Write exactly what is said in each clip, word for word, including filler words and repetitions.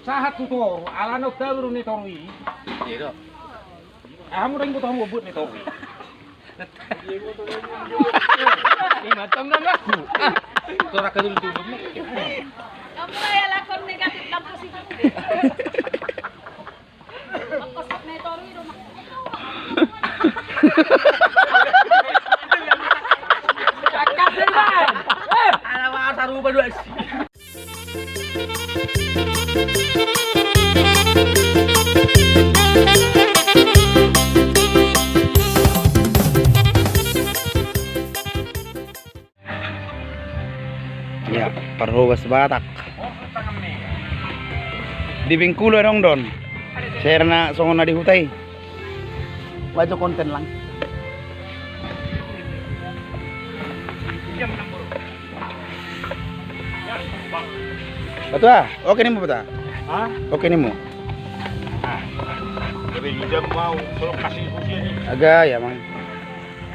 Sahat tu toru, alana untabu do ni toru i. Iya do. Hamu dang iboto hamu buat ni toru i. Ima tong dan laku. Ah, tora kadul tu. Kamu raya lakon negatif dan positif. Makosot ni toru i do. Cakap deh, Bang. Eh, ala wah, taruh berdua sih. Ya, parhobas Batak. Di Bengkulu adong do on. Serna songon na di huta i. Bajo konten lang. Batua, oke nimu, Batua? Hah? Oke nimu. Ah, lebih jam mau, kalau kasih usia ni. Agak ya, Mang.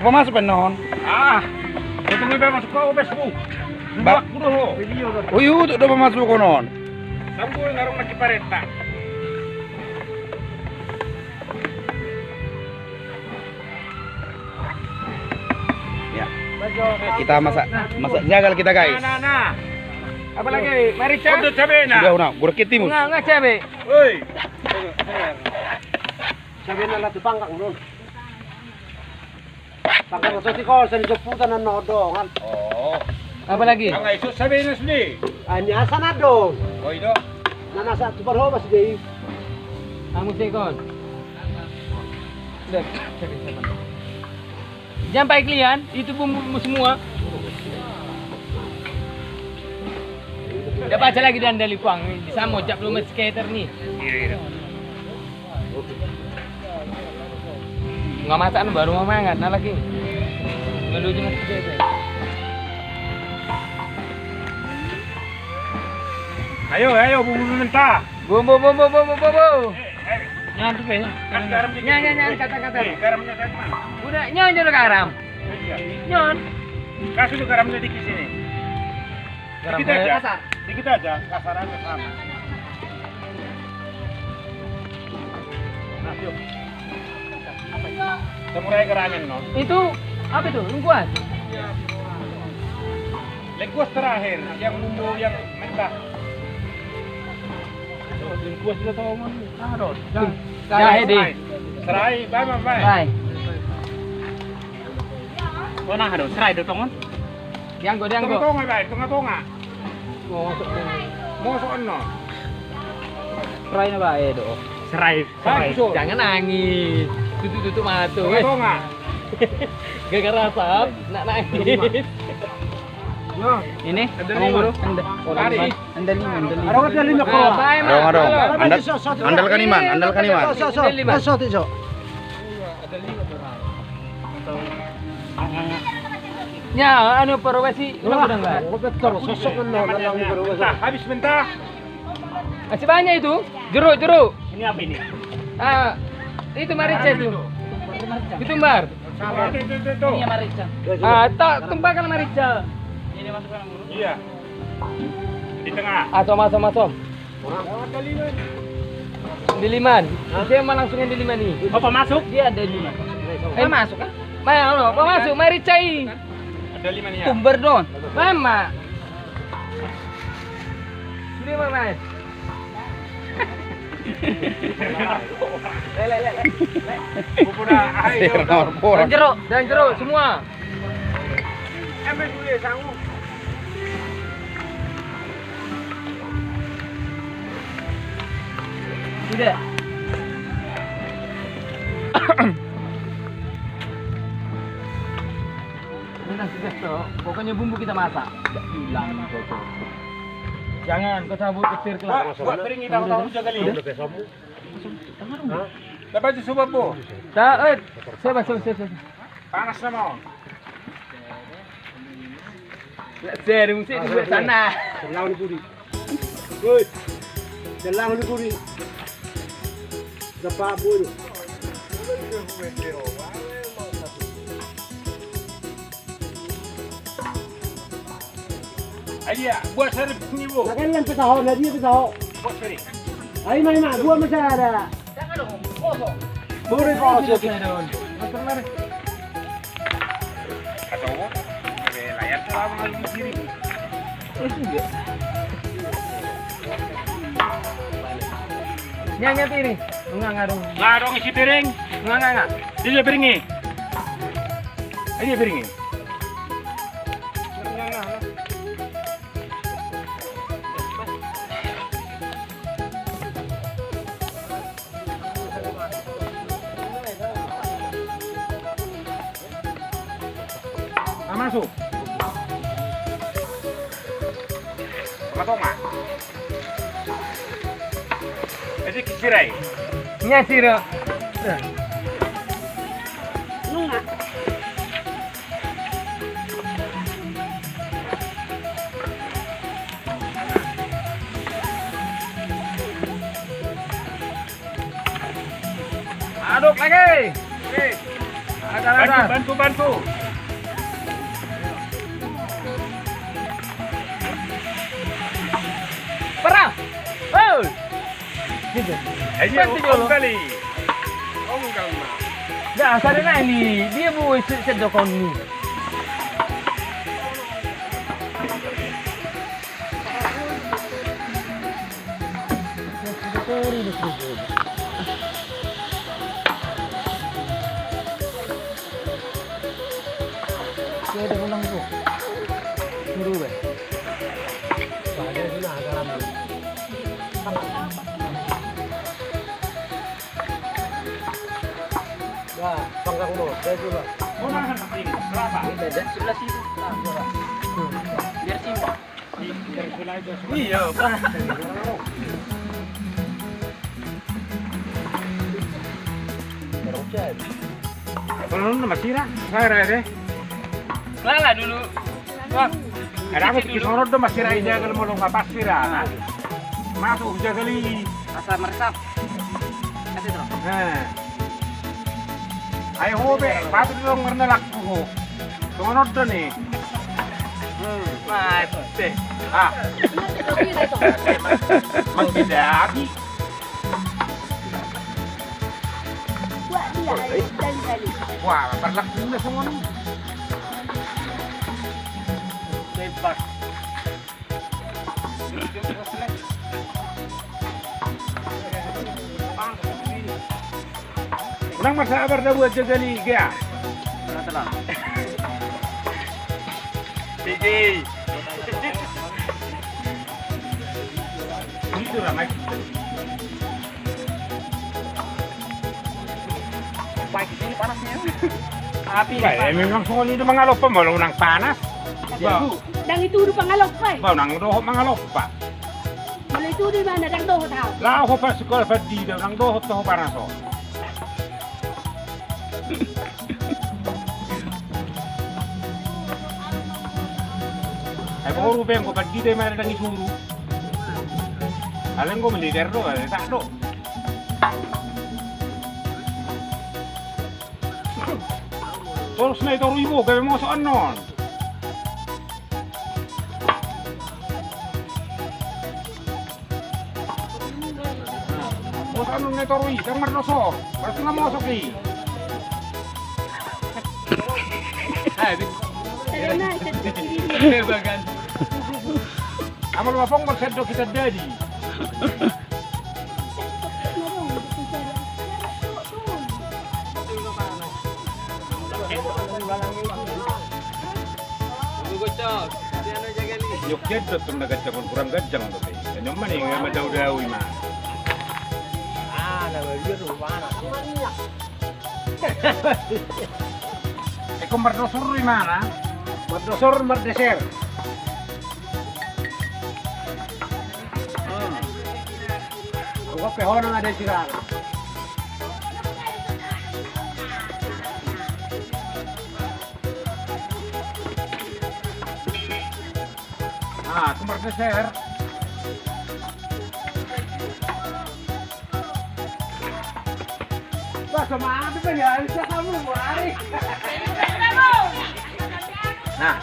Apa masuk kan non? Ah, ketemu dia masuk ke Facebook. Ba- Buat guru ho. Video kan. Oh, YouTube udah masuk konon. Sampai ngarung lagi parenta. Ya. Kita masak, masak jagal kita, guys. Nah, nah, nah. Apa lagi? Marica. Udah cabe, nah. Sudah, udah. Gua ketimus. Enggak, enggak cabe. Woi. Cabe na lah tu panggang, Bro. Panggang so ti kol, sen jemputan na odongan. Oh. Apa lagi? Enggak, itu cabe na sudah. Ah, ini asa na dong. Oh, itu. Na masa tu parhobas deh. Kamu sekon. Udah, cari siapa? Jangan pakai kalian, itu bumbu-bumbu semua. Udah baca lagi dan dari puang, bisa mau cap dulu sama skater nih. Iya, iya. Nggak masak nih, baru mau mangan, nah lagi. Nggak lucu mas skater. Ayo, ayo, bumbu mentah. Bumbu, bumbu, bumbu, bumbu. Nyan tu pe. Nyan, nyan, nyan, kata, kata. Udah, nyan, nyan, garam. Nyan. Kasih tu garamnya dikit sini. Dikit aja. Kasar. Dikit aja, kasar aja sama. Nah, yuk. Samurai garamen, no? Itu apa itu? Lengkuas? Lengkuas terakhir, yang bumbu yang mentah. Lengkuas kita tahu mana? Taruh. Jahe deh. Serai, bae, bae. Bae. Kau nah, aduh, serai do tongon. Dianggo, dianggo. Tonga-tonga, bae, tonga-tonga. Mosok, mosok. Mosok eno. Serai na bae do. Serai, serai. Bagus, oh. Jangan nangis. Tutup, tutup mata. Tonga-tonga. Gara-gara asap, nak nangis. Ini, ada lima. Anda, anda lima, anda lima. Ada lima, ada lima. Andalkan iman, andalkan iman. Andalkan iman. Ya, anu, parhobas i. Ulang, ulang, ulang. Mentah, habis mentah. Masih banyak itu. Jeruk, jeruk. Ini apa ini? Ah, itu marica itu. Ditumbar. Itu, itu, itu, itu. Ini marica. Ah, tak, tumbahkan marica. Ini masukkan dulu. Iya. Di tengah. Asom, asom, asom. Deliman. Dia mah langsung yang deliman nih. Apa masuk? Dia ada deliman. Eh, masuk kan? Mana, apa masuk? Marica i. Ada lima nih ya. Tumbar don. Mama. Sudah, Mama. Le, le, le, le. Dan jeruk, dan jeruk semua. Sudah. Ini kan sudah tuh. Pokoknya bumbu kita masak. Tidak hilang, Toto. Jangan kau cabut petir kelak. Buat, buat piring kita tahu juga kali ya. Dapat tu sebab, Bu. Tak, eh, siapa, siapa, siapa, siapa? Panas nama. Serius itu buat sana. Selang di budi. Woi. Selang di budi. Dapat, Bu. Ayo, buat sari ni, Bu. Makan yang petaho, na dia petaho. Ai ma, ai ma, dua ma sada. Bore, bore, bore. Nya, nya piring. Nga, nga dong. Nga dong isi piring. Nga, nga, nga. Dia piring i. Ai dia piring i. Ah, masuk. Sama tonga. Jadi kisirai. Nya siro. Nunga. Aduk lagi. Oke. Ada, ada. Bantu, bantu, bantu. Parah. Oh. Ayo, bantu dulu. Onggal i. Onggal ma. Dah, sada nai ni. Dia bu se-, sedokon ni. Wah, panggang lo, saya juga. Mau makan apa ini? Berapa? Ini beda, sebelah situ. Nah, coba. Hmm. Biar simpel. Iya, Pak. Kalau lu nama sira, saya rere. Lala dulu. Wah. Ada aku pikir sorot dong masih rai jagal mau lo ngapas sira. Masuk jagal i. Asal meresap. Kasih terus. Nah. Ai ho be, patut dong marnalak ho. Songon on do ni. Hmm, mate. Ah. Mangkidaki. Wah, parlak na songon. Bebas. Unang marsabar da buat jagal i, gea. Tinggi. Itu ramai. Baik, ini panasnya. Api. Baik, memang songon i do mangalompa, molo unang panas. Ndang itudu pangalompa i. Ba, unang dohot mangalompa. Molo itudu i mana, ndang dohot au. Laho ho pas sikola pandita, unang dohot ho panas on. Ai boru pe, anggo pandita i mana ndang isuru. Alai anggo militer do, alai tak do. Torus na i toru i bo, gabe mosok annon. Mosok annon na i toru i, ndang mardosor. Berarti nga mosok i. Amal mapong bersendok kita dadi. Nyok jadot tu na ganjang, kurang ganjang tu pe. Nyok mani nga madau-dau ima. Ah, na babiar rupana. Eko mardosor imana. Mardosor mardeser. Hmm. Pokok pe hona ada sirana. Ah, tu mardeser. Wah, sama apa ya? Bisa kamu, Mari. Nah.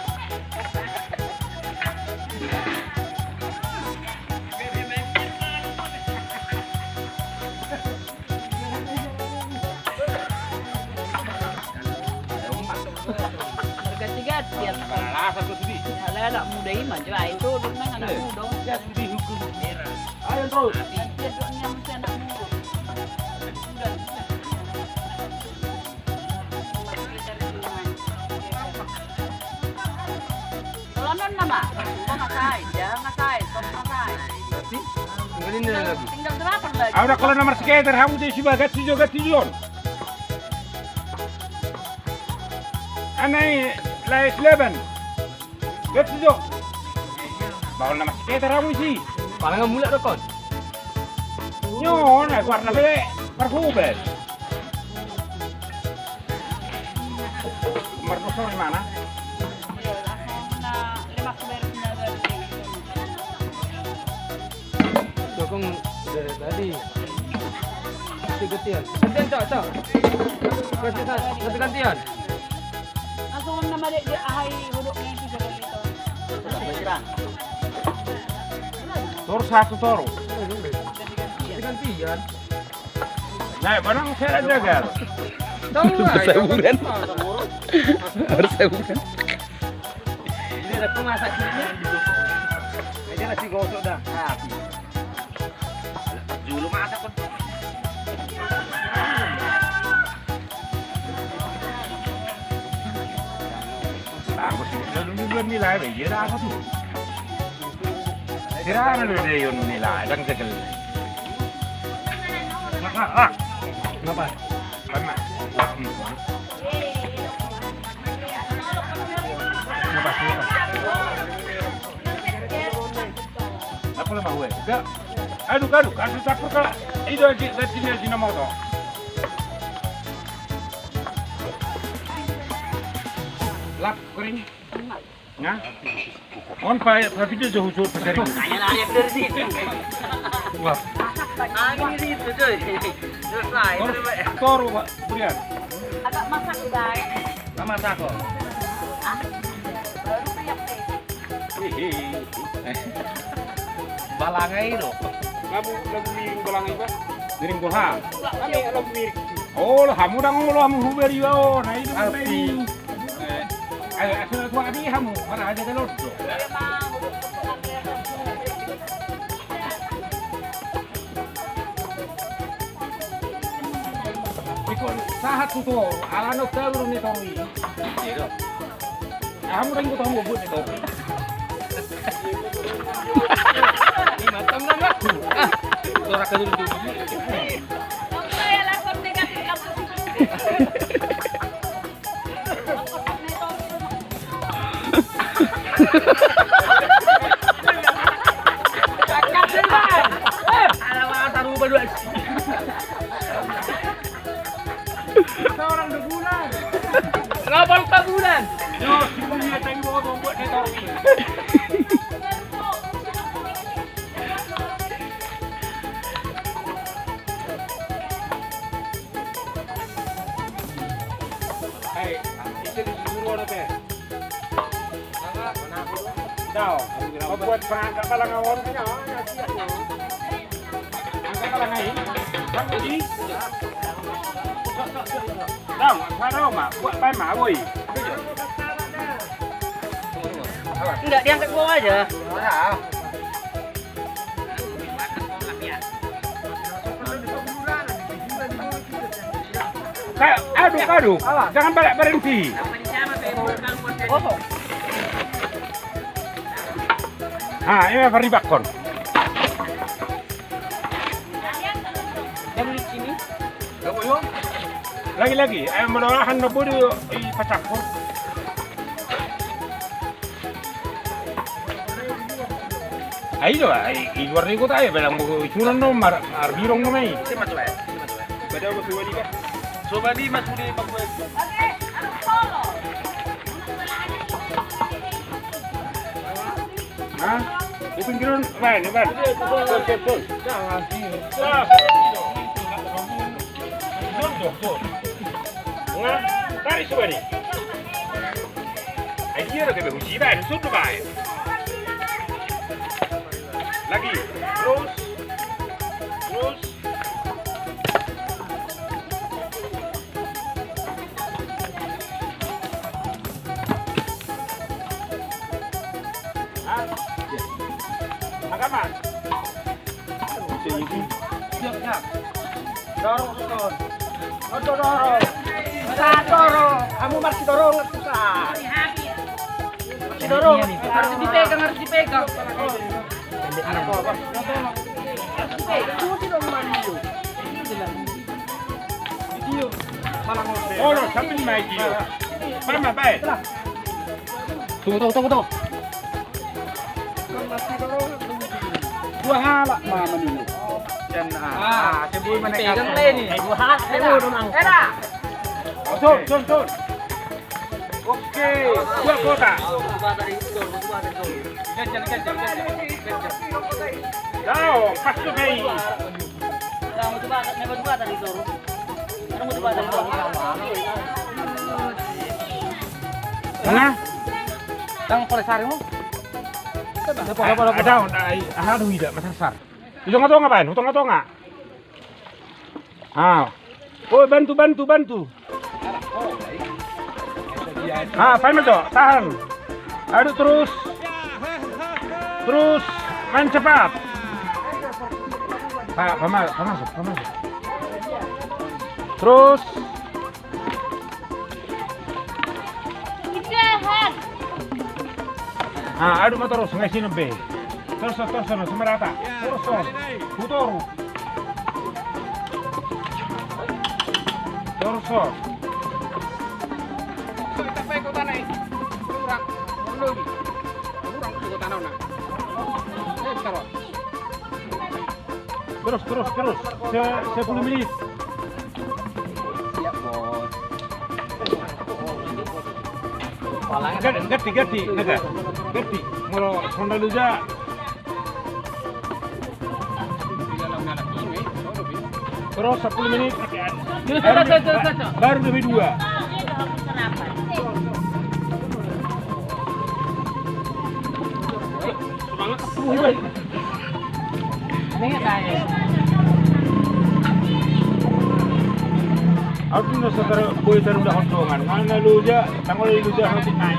Anak muda i ma jo, ai tolong nang anak muda. Ya, sudah hukum. Ayo, terus. Dia dong yang mesti anak muda. Sudah. Tolanan nama? Nama sai, ya, nama sai, top nama sai. Berarti tinggal ini lagi. Tinggal delapan lagi. Au, dah, kalau nomor sekitar, hamu jadi si bagat, si jogat, si Jon. Anai, laes leban. Get sido. Bahul nama si Peter, hamu isi. Palangan mulak do kon. Nyo, na warna be marhubel. Mardosa di mana? Sokong dari tadi. Ganti gantian. Gantian, Cok, Cok. Ganti, ganti gantian. Langsung nama dek, dek ahai huduk yang tiga kali itu. Tor satu tor. Ganti gantian. Nah, barang saya jagal. Tahu lah, bersaburan. Bersaburan. Ini ada pemasak ini. Ini masih gosok dah. Nah, dulu masak kan. Bagus, lalu duluan nilai, iya dah apa tuh? Sirana lu deh, yon nilai, dan segel. Nah, nah, nah. Kenapa? Karena. Apa nama gue? Enggak. Aduk, aduk, kasih campur ke itu aja, gantinya aja nama tuh. Lap kering. Nah. On pa, pa video jo husut pasari. Saya lari dari situ. Wah. Ah, ini situ, coy. Terus lah, itu. Terus, coba. Toru, Pak, berian. Agak masak, guys. Sama sako. Ah, baru siap, eh. Hihi. Balangai do. Lagu, lagu miring balangai, Pak. Miring boha. Kami lagu miring. Oh, lah, hamu dang, lo hamu huberi, oh, nah, itu. Ayo, asal aku adi hamu, mana aja kalau do. Ikon, sahat tu toru, alana tahu ni toru i. Iya. Hamu dang ikut hamu buat ni toru i. Ini matam nama. Ah, orang kedua tu. Orang dua bulan. Kenapa lupa bulan? Yo, si Bulia tadi bawa tombok dari topi. Hei, ise di guru ada pe? Dao, membuat perangkap balang awon punya, ya, siap, ya. Angkat balang air. Bang, di. Bang, apa dao, Mak? Buat apa, Mak? Woi. Enggak, diangkat ke bawah aja. Kayak, aduk, aduk. Jangan banyak berhenti. Ah, ini apa ribakkon? Lagi-lagi, ayo, mudah-mudahan na bodo i pacampur. Ai do, ai, i luar ni kota ai, belang bo isunan do, mar-, marbirong do mai. Pada apa sudah di, Pak? Coba di, Mas Budi, Pak Budi. Hah? Di pinggiran, Ban, Ban. Betul, betul. Jangan. Ah. Betul, betul. Nah, tarik coba nih. Ai dia lagi berhenti, Ban. Sudah, Ban. Lagi. Terus. Terus. Agama. Dorong, dorong. Oto dorong. Sa dorong. Kamu masih dorong, susah. Masih dorong. Harus dipegang, harus dipegang. Harus dipegang. Olo, sambil main dia. Mama, baik. Tunggu, tunggu, tunggu, tunggu. Dua halak ma manino. Dan, ah, ah, sebui mana pegang kau? Ini. Dua halak. Sebui dong, Mang. Era. Sun, sun, sun. Oke, dua kota. Jauh, pas tu, Bay. Mana? Tang pole sari mo. Ada, ada, ada, ada, masasar. Di tonga-tonga, Ban, di tonga-tonga. Ah. Oh, bantu, bantu, bantu. Ah, Pak Emil, Cok, tahan. Aduk terus. Terus main cepat. Pak, Pak Mal, Pak masuk, Pak masuk. Terus. Ah, aduk ma torus, nga i sian on be. Torus, torus, torus, sama rata. Torus, torus. Hutoru. Torus, torus. Terus, terus, terus. Se-, sepuluh menit. Siap, Bos. Ganti, ganti, ganti, ganti. Molo songon na loja. Terus sepuluh menit. Baru, baru dua. Semangat. Aku na satar boy taru dahon dongan. Mana lu ja, tangol lu ja, hati naik.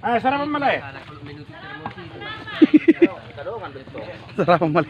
Eh, sarapan ma, Le. Sarapan ma, Le.